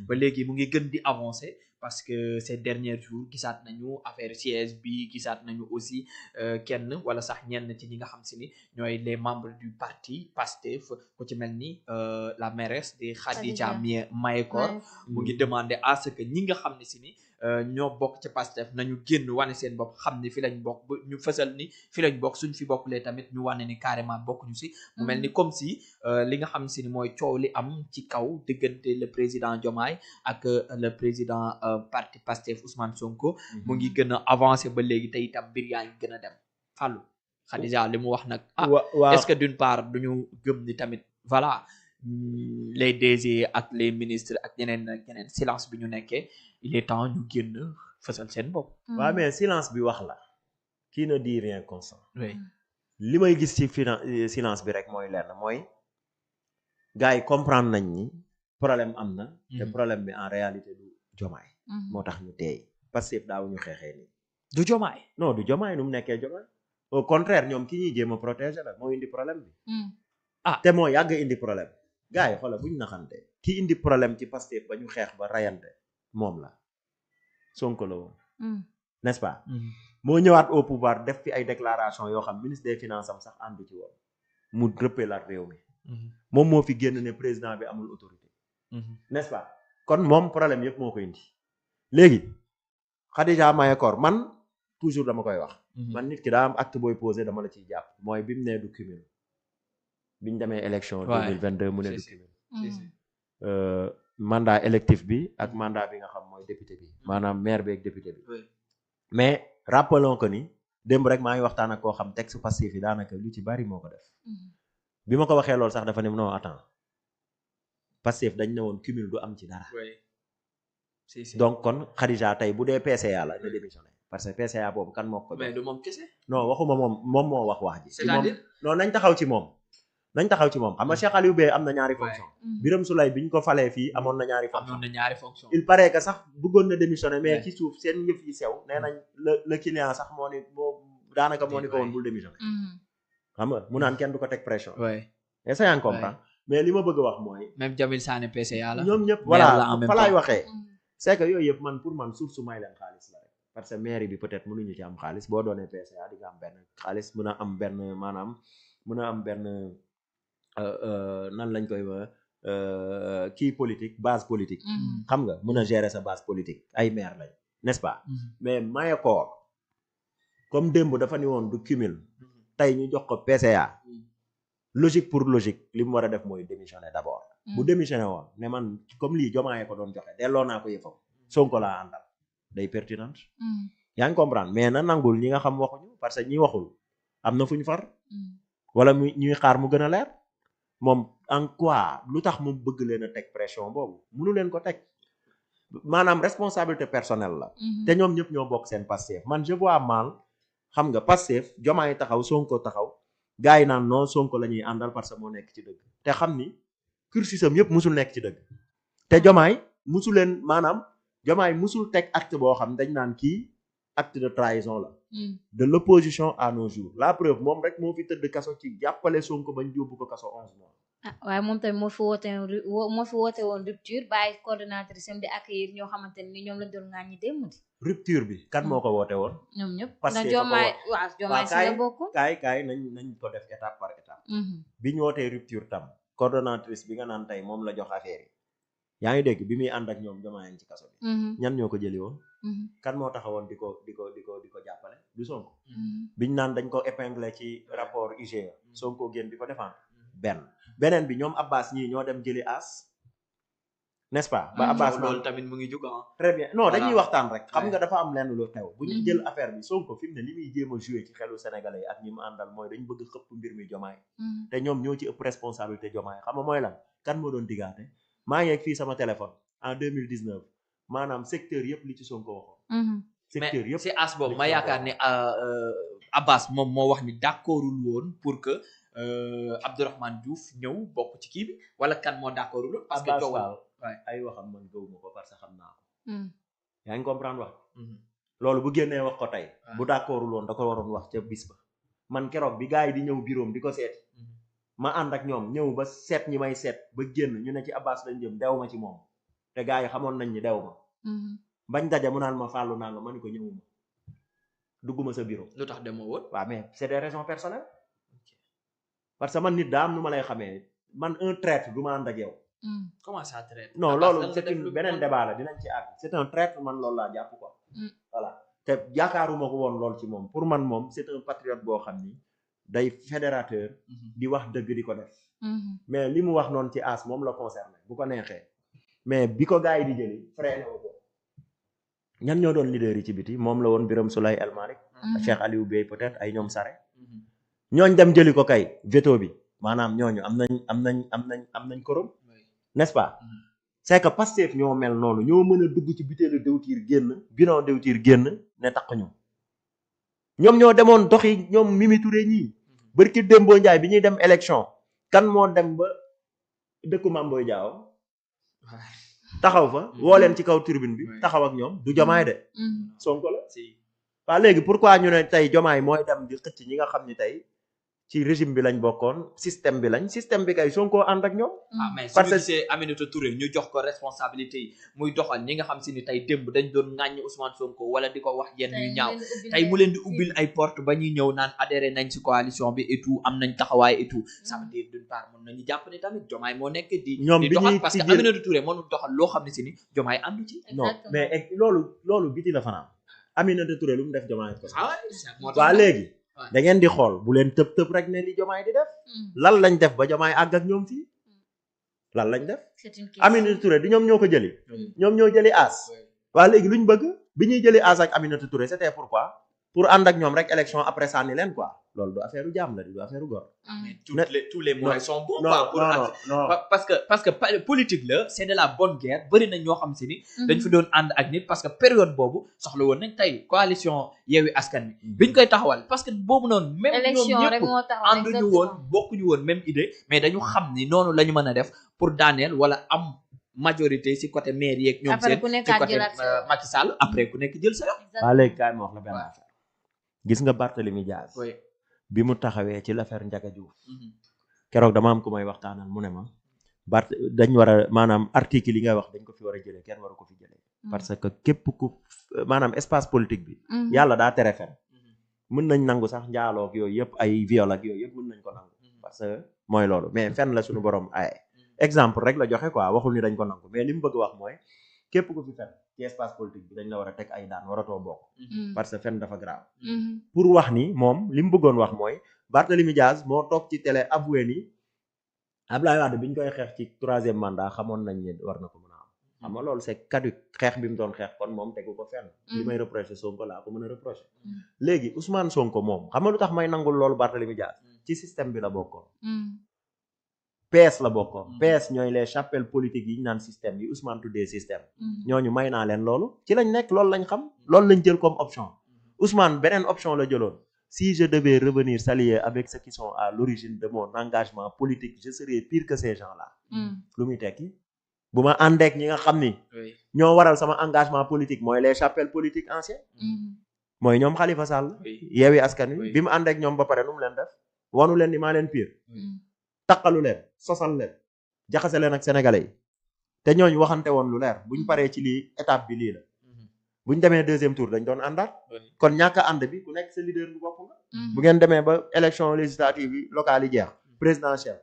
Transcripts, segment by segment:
ba léegi mu ngi gën di avancer parce que ces derniers jours gisaat nañu affaire siège bi gisaat nañu aussi kenn wala sax ñenn ci ñi nga xam si ni ñooy les membres du parti Pastef ku ci mel ni la mairesse de Khadija Mayekor mu ngi demander à ce que ñi nga xam ne si ni ñoo bokk ci Pastef nañu génn wane seen bopp xam ne fi lañ bokk ba ñu fësal ni fi lañ bokk suñ fi bokkulee tamit ñu wane ni carrément bokkuñu si mu mel ni comme si li nga xam si ni mooy coow li am ci kaw diggante le président Diomaye ak le président parti Pastef Ousmane Sonko mu ngi gën a avancé ba léegi te itam mbir yaa ngi gën a dem Fallou Khadija li mu wax nag est-ce que d'une part duñu gëm ni tamit voilà les DG ak les ministres ak ñeneen silence bi ñu nekkee il est temps ñu génn fësal seen bopp. waaw mais silence bi wax la qui ne dit rien consent. oui li may gis ci silence bi rek mooy lenn mooy gars yi comprendre nañ ni problème am na. te problème bi en réalité du Diomaye. moo tax ñu teey Pastef daawuñu xeexee nii. du Diomaye. non du Diomaye nu mu nekkee Diomaye. au contraire ñoom ki ñuy jéem a protéger la moo indi problème bi. te moo yàgg indi problème. gars yi xoolal buñ naxante ki indi problème ci Pastef ba ñu xeex ba rayante moom la Sonko la woon n'est-ce pas moo ñëwaat au pouvoir def fi ay déclaration yoo xam ministre des finances am sax àndu ci woon mu rëppee la réew mi moom moo fi génn ne président bi amul autorité n'est-ce pas kon moom problème yëpp moo ko indi léegi Khadija Mayekor man toujours dama koy wax man nit ki daa am acte booy posé dama la ciy jàpp mooy bi mu nee du cumul biñ demee élection 2022 mu ne du cumul mandat électif bi ak mandat bi nga xam mooy député bi maanaam maire bi ak député bi mais rappelons que ni démb rek maa ngi waxtaan ak koo xam texte passif yi daanaka lu ci bari moo ko def bi ma ko waxee loolu sax dafa ne non attends passif dañ ne woon cumul du am ci dara donc kon Khadija tey bu dee PCA la na démissionné parce que PCA boobu kan moo ko mais du moom kese non waxuma moom moo wax ji c'est-à-dire non nañ taxaw ci moom xam nga Cheikh Aliou Bey am na ñaari fonction Birame Souleye bi ñu ko falee fii amoon na ñaari fonction il paraît que sax bëggoon na démissionner mais ci suuf seen yëf yi sew nee nañ le client sax moo ni daanaka moo ni ko woon bul démissionner xam nga mu naan kenn du ko teg pression est-ce que yaa ngi comprendre mais li ma bëgg a wax mooy même Jamil Sané PCA la ñoom ñëpp voilà fa laay waxee c'est que yooyu yëpp man pour man suuf su may leen xaalis la rek parce que mairie bi peut-être mënuñu ci am xaalis boo doonee PCA di nga am benn xaalis mën a am benn maanaam mën a am benn nan lañ koy kii politique base politique xam nga mën a gérer sa base politique ay maire lañ n'est-ce pas mais Mayekor comme démb dafa ni woon du cumul tey ñu jox ko PCA logique pour logique li mu war a def mooy démissionner d'abord bu démissionner woon ne man comme lii Diomaye ko doon joxe delloo naa ko yëfam Sonko laa àndal day pertinent yaa ngi comprendre mais na nangul ñi nga xam waxuñu parce que ñi waxul am na fu ñu far wala mu ñuy xaar mu gën a leer moom en quoi lu tax mu bëgg leen a teg pression boobu mënu leen ko teg maanaam responsabilité personnelle la te ñoom ñëpp ñoo bokk seen Pastef man je vois mal xam nga Pastef Diomaye taxaw Sonko taxaw gars yi naan non Sonko la ñuy àndal parce que moo nekk ci dëgg te xam ni cursusam yëpp musul nekk ci dëgg te Diomaye musul leen maanaam Diomaye musul teg acte boo xam dañ naan kii acte de trahison la de l'opposition à nos jours la preuve moom rek moo fi tëdd kaso ci jàppale Sonko bañ yóbbu ko kaso 11 mois waaye moom tamit moo fi woote woon rupture bàyyi coordonnatrice am di accueillir ñoo xamante ni ñoom lañ doon ŋàññi démb di rupture bi kan moo ko woote woon ñoom ñëpp parce que Diomaye si la bokk kaay nañ ko def étape par étape bi ñu wootee rupture tam coordonnatrice bi nga naan tey moom la jox affaire yi yaa ngi dégg bi muy ànd ak ñoom Diomaye ci kaso bi ñan ñoo ko jëli woon kan moo taxawoon di ko jàppale du Sonko biñ naan dañ ko épinglé ci rapport IGE Sonko génn di ko défendre beneen bi ñoom Abbas ñii ñoo dem jëli as n'est-ce pas ba Abbas loolu tamit mu ngi jóg très bien non dañuy waxtaan rek xam nga dafa am lenn lu xew bu ñu jël affaire bi Sonko fi mu ne li muy jéem a joué ci xelu sénégalais yi ak ñi mu àndal mooy dañ bëgg xëpp mbir mi Diomaye te ñoom ñoo ci ëpp responsabilité Diomaye xam nga mooy lan kan moo doon diggaate maa ngi ak fii sama téléphone en 2019 maanaam secteur yëpp li ci Sonko waxoon secteur yëpp si as boobu ma yaakaar ne Abbas moom moo wax ni d'accordul woon pour que Abdourahmane Diouf ñëw bokk ci kii bi wala kan moo d'accordul woon parce que coowal ay waxam man gëwuma ko parce que xam naa ko yaa ngi comprendre wax loolu bu génnee wax ko tey bu d'accordul woon da ko waroon wax ca bis ba man keroog bi gars yi di ñëw biroom di ko seeti ma ànd ak ñoom ñëw ba seet ñi may seet ba génn ñu ne ci Abbas lañ jëm dew ma ci moom te gars yi xamoon nañ ni dew ma bañ daje mu naan ma fàllu naa nga ma ni ko ñëwuma dugguma sa bureau. lu tax demoo woon. waaw mais c'est des raisons personnelles parce que man nit daa am nu ma lay xamee man un traître du ma ànd ak yow. comment ça traître. non loolu c'est une beneen débat la dinañ ci àgg c'est un traître man loolu laa jàpp quoi. voilà te yaakaaruma ko woon lool ci moom pour man moom c'est un patriote boo xam ni day fédérateur. di wax dëgg di ko def. mais li mu wax noonu ci as moom la concerné bu ko neexee mais bi ko gars yi di jëli freiné wu ko. ñan ñoo doon leader yi ci biti moom la woon Birame Souleye El Malick. Cheikh Aliou Bey peut-être ay ñoom Sare. ñooñ dem jëli ko kay veto bi maanaam ñooñu am nañ korom. n'est-ce pas. c'est que Pastef ñoo mel noonu ñoo mën a dugg ci butéelu diwtiir génn bidon diwtiir génn ne taq ñu. ñoom ñoo demoon doxi ñoom Mimi Touré ñii. barki Dembo Ndiaye bi ñuy dem élection kan moo dem ba dëkku Mamboy Diaw taxaw fa woo leen ci kaw tribune bi taxaw ak ñoom du Jomaay de. Sonko la. waa léegi pourquoi ñu ne tey Jomaay mooy dem di xëcc ñi nga xam ni tey ci régime bi lañ bokkoon système bi kay Sonko ànd ak ñoom. mais parce que c'est Aminata Touré ñu jox ko responsabilité yi muy doxal ñi nga xam si ni tey démb dañ doon ŋàññi Ousmane Sonko wala di ko wax yenn yu ñaaw tey mu leen di ubbil ay porte ba ñuy ñëw naan adhéré nañ ci coalition bi et tout am nañ taxawaay et tout ça veut dire d'une part mën nañu jàpp ne tamit Jomaay moo nekk di doxal parce que Aminata Touré mënul doxal loo xam ne si ni Jomaay àndu ci. non mais loolu biti la fanaan Aminata Touré lu mu def Jomaay ko. waa léegi. da ngeen di xool bu leen tëb rek ne li Jomaay di def. lan lañ def ba Jomaay àgg ak ñoom fii lan lañ def. Aminata Touré di ñoom ñoo ko jëli. ñoom ñoo jëli as. waa léegi luñ bëgg bi ñuy jëli as ak Aminata Touré c'était pourquoi pour ànd ak ñoom rek élection après sànni leen quoi loolu du affaire u jaam la du affaire u góor. tous les moyens sont bons. non parce que politique la c'est de la bonne guerre bëri na ñoo xam si ni. dañ fi doon ànd ak nit parce que période boobu soxla woon nañ tey coalition Yewwi Askan Wi. biñ koy taxawal parce que boobu noonu. même ñoom ñëpp ànduñu woon bokkuñu woon même idée mais dañu xam ni noonu la ñu mën a def pour daaneel wala am majorité si côté maire yeeg ñoom seen ci côté Macky Sall après ku nekk jël sa yoon. waa léegi kaay ma wax la benn affaire gis nga Barthélémy Dias bi mu taxawee ci l'affaire Ndiaga Diouf keroog dama am ku may waxtaanal mu ne ma dañ war a maanaam article yi ngay wax dañ ko fi war a jëlee kenn waru ko fi jëlee parce que képp ku maanaam espace politique bi yàlla daa tere fen mën nañ nangu sax njaaloog yooyu yëpp ay viol ak yooyu yëpp mën nañ ko nangu parce que mooy loolu mais fen la suñu borom ay exemple rek la joxe quoi waxul ni dañ ko nangu mais li mu bëgg wax mooy képp ku fi fen ci espace politique bi dañ la war a teg ay daan waratoo bokk parce que fen dafa grave pour wax ni moom li mu bëggoon wax mooy Barthélémy Dias moo toog ci télé avoué ni Abdoulaye Wade bi ñu koy xeex ci 3e mandat xamoon nañ ne war na ko mën a am xam nga loolu c'est caduc xeex bi mu doon xeex kon moom tegu ko fenn li may reproché Sonko laa ko mën a reproché léegi Ousmane Sonko moom xam nga lu tax may nangul loolu Barthélémy Dias ci système bi la bokkoon PS la bokkoon PS ñooy les chapelles politiques yi ñu naan système yi Ousmane tuddee système ñooñu may naa leen loolu ci lañ nekk loolu lañ xam loolu lañ jël comme option Ousmane beneen option la jëloon si je devais revenir s'allier avec ceux qui sont à l'origine de mon engagement politique je serais pire que ces gens-là lu muy tekki bu ma àndeek ñi nga xam ni ñoo waral sama engagement politique mooy les chapelles politiques anciennes mooy ñoom Khalifa Sall Yewwi Askan Wi bi mu àndeek ñoom ba pare nu mu leen def wanu leen ni maa leen pire taqalu leen sosal leen jaxase leen ak sénégalais yi te ñooñu waxante woon lu leer buñ paree ci lii étape bi lii la buñ demee 2e tour dañ doon àndaat kon ñàkk a ànd bi ku nekk sa leader bu bopp nga bu ngeen demee ba élection législative yi locale yi jeex présidentielle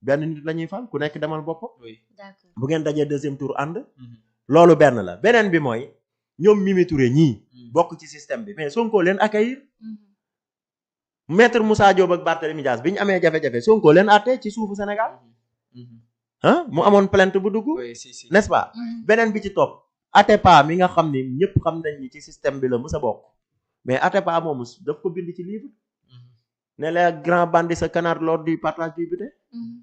benn nit la ñuy fal ku nekk demal bopp bu ngeen dajee 2e tour ànd loolu benn la beneen bi mooy ñoom Mimi Touré ñii bokk ci système bi mais Sonko leen accueillir Maître Moussa Diop ak Barthélémy Dias bi ñu amee jafe-jafe Sonko leen àtte ci suufu Sénégal mu amoon plainte bu dugg n'est-ce pas beneen bi ci topp Atepa mi nga xam ni ñëpp xam nañ ni ci système bi la mës a bokk mais Atepa moomu daf ko bind ci livre ne les grands bandits se canardent lors du partage du butin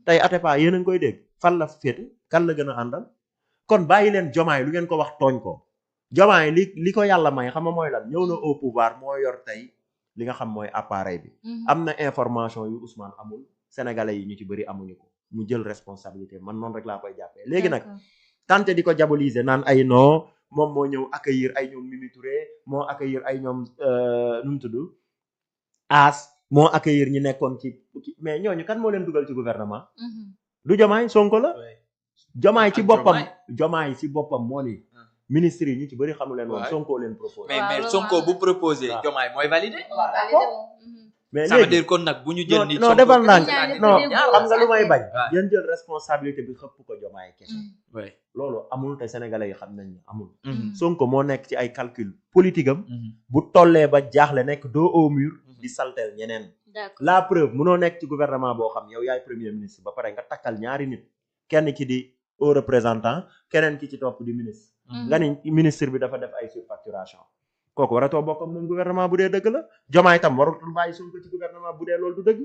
tey Atepa yéen a ngi koy dégg fan la féete kan la gën a àndal kon bàyyi leen Diomaye lu ngeen ko wax tooñ ko Diomaye li ko yàlla may xam nga mooy lan ñëw na au pouvoir moo yor tey li nga xam mooy appareil bi am na information yu Ousmane amul sénégalais yi ñu ci bëri amuñu ko mu jël responsabilité man noonu rek laa koy jàppee léegi nag tante di ko diaboliser naan ay non moom moo ñëw accueillir ay ñoom Mimi Touré moo accueillir ay ñoom nu mu tudd As moo accueillir ñi nekkoon ci mais ñooñu kan moo leen dugal ci gouvernement du Diomaye Sonko la Jomaay ci Ak boppam Jomaay. Jomaay ci boppam moo ni ministre yi ñu ci bëri xamu leen woon Ouais. Sonko leen proposé mais loolu Sonko am bu na. proposé waaw. Diomaye mooy validé. mais ça veut léegi dire kon nag bu ñu jël ni non defal ndànk ñaar ñëpp non déggoo xam nga lu may bañ Ouais. ngeen jël responsabilité bi xëpp ko Jomaay kese Ouais. loolu amul te sénégalais yi xam nañ ni amul Mhm. Sonko moo nekk ci ay calcul politique am Mhm. bu tollee ba jaaxle nekk dos au mur di saltel ñeneen d'accord la preuve munoo nekk ci gouvernement boo xam yow yaay premier ministre ba pare nga takkal ñaari nit kenn ki di haut représentant keneen ki ci topp di ministre nga ni ministre bi dafa def ay surfacturation kooku waratoo bokk ak moom gouvernement bu dee dëgg la Jomaay tam waratul bàyyi Sonko ci gouvernement bu dee loolu du dëgg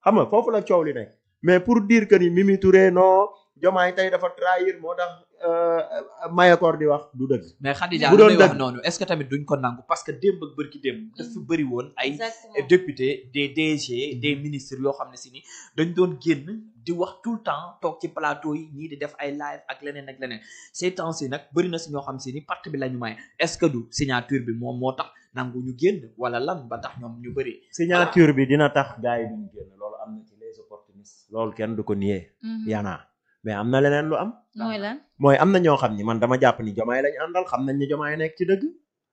xam nga foofu la coow li nekk mais pour dire que ni Mimi Touré non Jomaay tey dafa trahir moo tax Mayakor di wax du dëgg mais Khadija bu lu doon may wax dëgg. noonu est-ce que tamit duñ ko nangu parce que démb ak bërki démb dafa bëri woon ay exactement député des DG des ministres yoo xam ne si ni dañ doon génn di wax tout le temps toog ci plateau yi ñii di def ay live ak leneen ak leneen ces temps-ci nag bëri na si ñoo xam si ni parti bi la ñu may est-ce que du signature bi moom moo tax nangu ñu génn wala lan ba tax ñoom ñu bëri signature bi dina tax gars yi duñ génn loolu am na ci les opportunistes loolu kenn du ko nier yaanaa mais am na leneen lu am mooy lan mooy am na ñoo xam ni man dama jàpp ni Jomaay lañ àndal xam nañ ni Jomaay nekk ci dëgg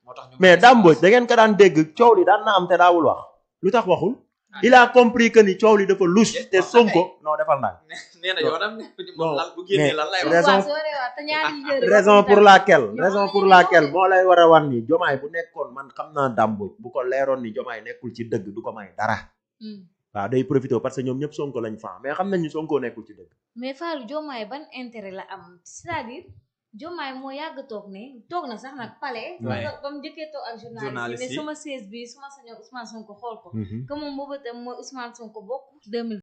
moo tax ñu mais Damboj da ngeen ko daan dégg coow li daan na am te daawul wax lu tax waxul il a compris que ni coow li dafa louche te Sonko non defal naa nee na yoonam nekk ci moom Non, lan bu génnee lan lay wax raison- waaw soo dee wax te ñaari yëre raison pour laquelle Ñoo raison xam pour ne laquelle ñoo moo lay war a wan ni Jomaay bu nekkoon man xam naa Damboj bu ko leeroon ni Jomaay nekkul ci dëgg du ko may dara waaw day profité parce que ñoom ñëpp Sonko lañ fa mais xam nañ ni Sonko nekkul ci dëgg mais Fallou Diomaye ban intérêt la am c'est-à-dire Diomaye moo yàgg toog ne toog na sax nag palais Ouais. ba mu njëkkee toog ak journaliste Journaliste yi yi. ne sama siège bi suma sañoon Ousmane Sonko xool ko que moom boobu tam mooy Ousmane Sonko bokk 2000